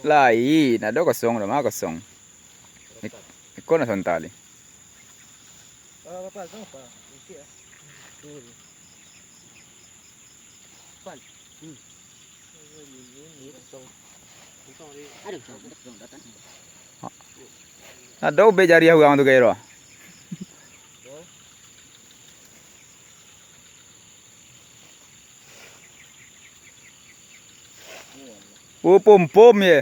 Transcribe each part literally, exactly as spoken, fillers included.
Lain, ado kosong, ado mah kosong. Ik-, iko nak sontak ni. Ado ubek jariah urang tu, Gairo. Oh, pom-pom ye.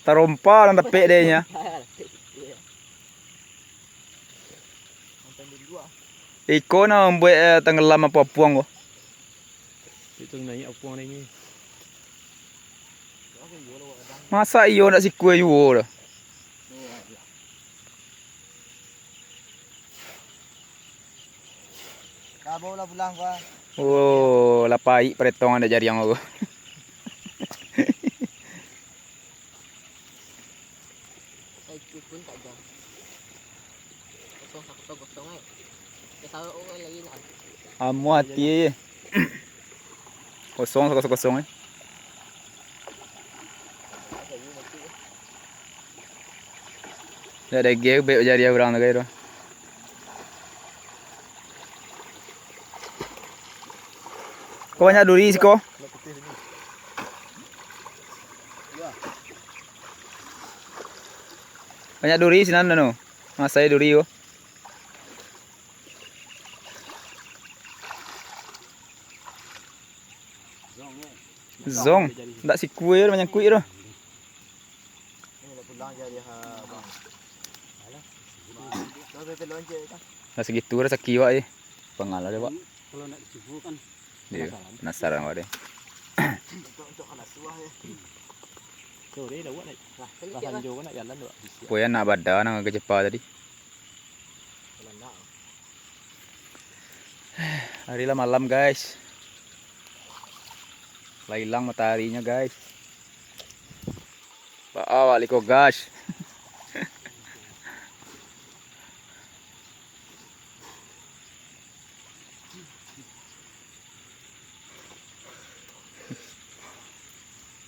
Tarompa nan dapek dek nyo. Iko nan mambuek, eh, tanggalam apo apuang ko. Itu naik apuang lagi. Masa iyo ndak sikua juo doh. Kabau lah pulang gua. Oh, lah paik paretong ado jariang aku. Itu pun tak jauh. Kosong satu kosong eh. Kita taruh orang lain ah. Amuah ati ye. Kosong satu kosong eh. Dak dageh ubek jariah urang tu, Gairo. Ko banyak duri siko. Banyak duri sinan anu. Masai duri ko. Zong. Ndak sikua doh manyangkuik doh. Lah sagitu rasaki awak je. Pangalah deh, Pak. Kalau nak cubo kan. Iyo, penasaran awak deh. Sore lah awak nak. Lah sanjo kan nak jalan awak. Pokoknya nak bada nang ka cepa tadi. Hari lah malam, guys. Lah ilang matoharinyo, guys. Baa awak liko, guys.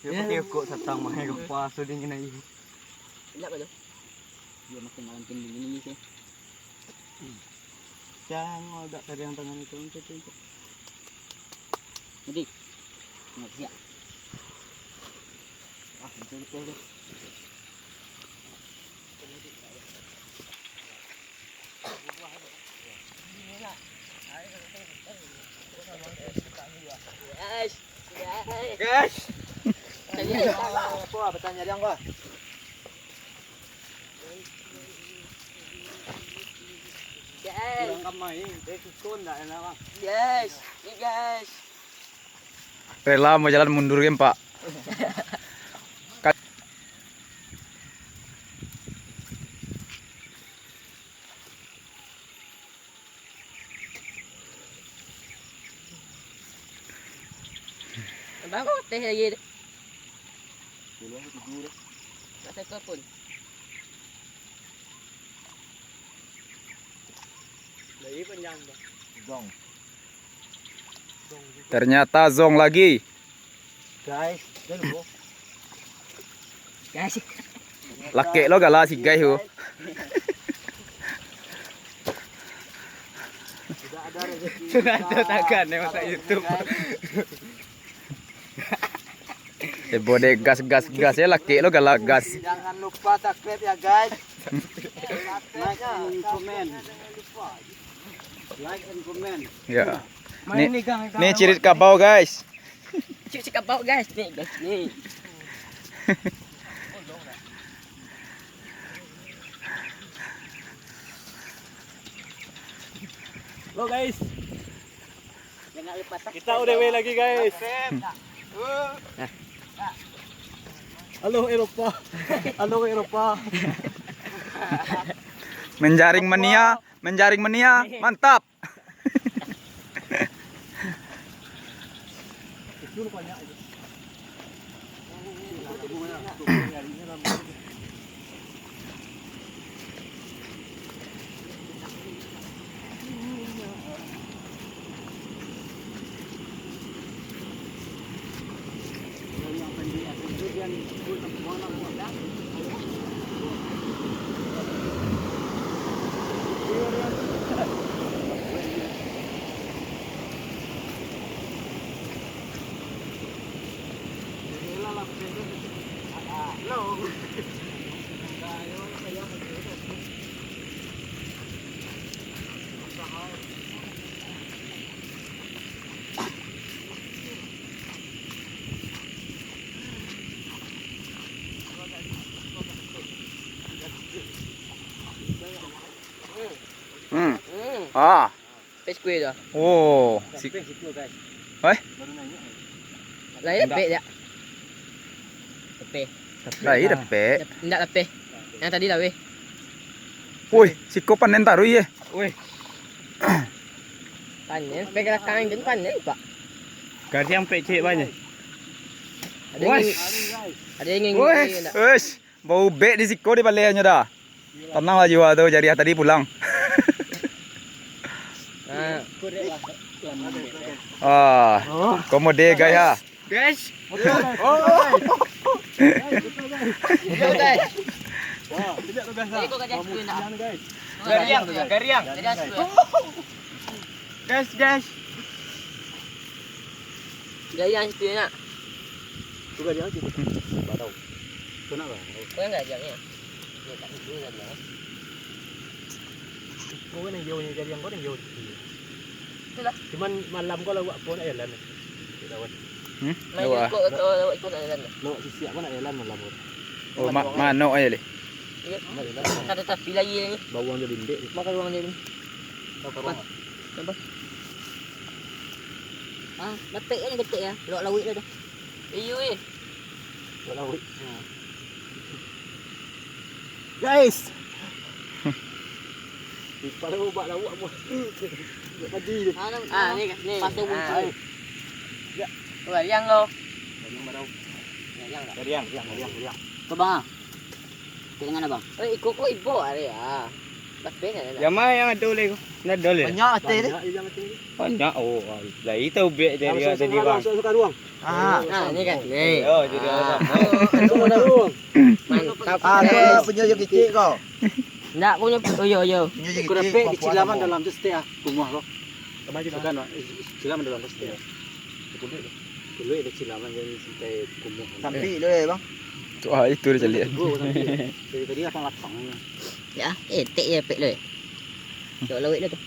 Yo, pakai kok satang mahal ko, puaso dingin aja. Enak aja. Yo, makin malam makin dingin ini sih. Jangan agak tariang tangan itu, itu, itu, itu. Jadi, nggak siap. Ah, betul, betul, betul. Guys, guys. Guys. Apa, apa tanya dia, apa? Guys. Bilang ka main, dia sukun dak enak, Bang. Guys, ni guys. Rela mau jalan mundur kan, Pak? Baru teh lagi tu. Nak satu pun. Lagi panjang dah. Zong. Ternyata zong lagi. Guys, dah lu. Guys. Lakek lo gala si guys tu. Sudah ada rezeki. Sudah ada tagan yang masak YouTube. Eh, bodeh gas, gas, gas ya, lakek lo gala gas. Jangan lupa subscribe ya, guys. Like and comment. Like and comment. Ya. Ni, ni cirit kabau, guys. Cik, cik kabau, guys. Ni, guys, ni. Halo, guys. Jangan lupa subscribe. Kita O T W lagi, guys. Halo, Eropa. Halo, Eropa. Menjaring mania, menjaring mania. Mantap. Hmm. Ah. Pes kue dah. Oh, si- Pes itu, guys. Eh? Baru naik. Lah, ya, Indak. Pek, ya. Pek. Lah, iya, Pek. Indak lah, Pek. Yang tadi lah, weh. Woi, siko panen taruih, ye. Woi. Panen, Pek, belakang itu panen, Pak. Gariang, Pek, cek banyak. Ada yang, Wes. Ada yang Wes. Indak? Wes. Bau bek di siko di baleh nyo dah. Tanang lah jiwa tu, jariah tadi pulang. Ah. Ah, komode gaya. Guys. Yo, guys. Wah, sejak tu, guys, Tadi ah. Kau gajah tu nak. Gariang, gariang. Gajah tu. Guys, guys. Gajah situ nak. Tu gajah situ. Batau. Tu nak, Bang? Kau yang gajah ni. Kau kan yang jauh ni, jadi yang kau yang jauh. Itulah. Cuman malam kau lawak pun nak jalan. Tidak, Wan. Hmm? Main Lawak. Kau, kau lawak ikut nak jalan. Lawak sisiak pun nak jalan malam kau. Oh, ma-, manok aja leh. Iya. Nak jalan. Ada tapi lagi ni. Bawang dia bindek. Makan uang dia ni. Kau ke ruang. Apa? Ah, dapat kan ketik ya? Lawak lawik dah tu. Iyo, eh. Lawik. Ha. Guys. Kepala ubak lawak buat. Tadi. Ah, ni, ni. Pasal muncul. Ya. Tu gariang kau. Gariang barau. Gariang tak? Gariang, gariang, gariang, gariang. Kau bang ah. Kau dengan abang. Eh, iko kau ibo hari ah. Bapenya dah. Jama yang ada oleh kau. Nak ada oleh. Banyak ate ni. Banyak je jama ate ni. Banyak. Oh, lai tahu bek dari Langsung ada di sekarang, bang. Langsung sekarang. Ah. Nah, ni kan. Ni. Oh, jadi orang. Langsung sekarang. Mantap. Ah, tu punyo je kecil kau. Ndak punyo. Oh, yo, yo. Punyo je Kau kecil, dapat kau di puas cilaman apa? Dalam tu setiap rumah kau. Bukan, Pak. Cilaman dalam tu setiap. Kulit tu. Kulit tu cilaman jadi sampai kumuh. Sampai tu ya, bang. Tu ah, itu dia caliak. Gua sampai. Dari tadi lapang-lapang. Ya, eh, tek je pek lu. Cok lawik lu tu.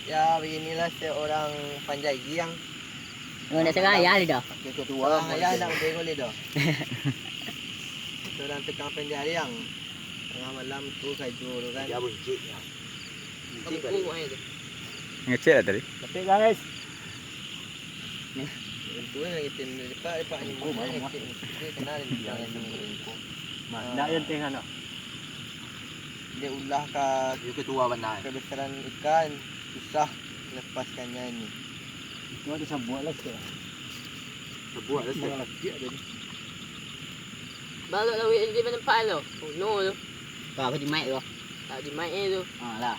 Ya, beginilah seorang panjai giang. Oh, nak serang ayah lu dah. Seorang ayah nak bego lu dah. Seorang tukang panjai giang. Tengah malam tu sajo tu kan. Ya, buncit ya. Buncit kali. Ngecek lah tadi. Tapi guys, Untuang lagi tim depan, depan ni. Untuang malam, ngecek, ngecek, dia kenal dia. Yang itu, untuang. Nah, nak yang tengah nak. Dia ulah ka Dia ketua benar. Kebesaran ikan, susah lepaskannyo ni. Itu ada sabuak lah sikit. Sabuak lah sikit. Sabuak lah sikit tadi. Balok lah wik di tempat lo. Oh no tu. Kau apa jimat tu? Tak jimat tu. Ha lah.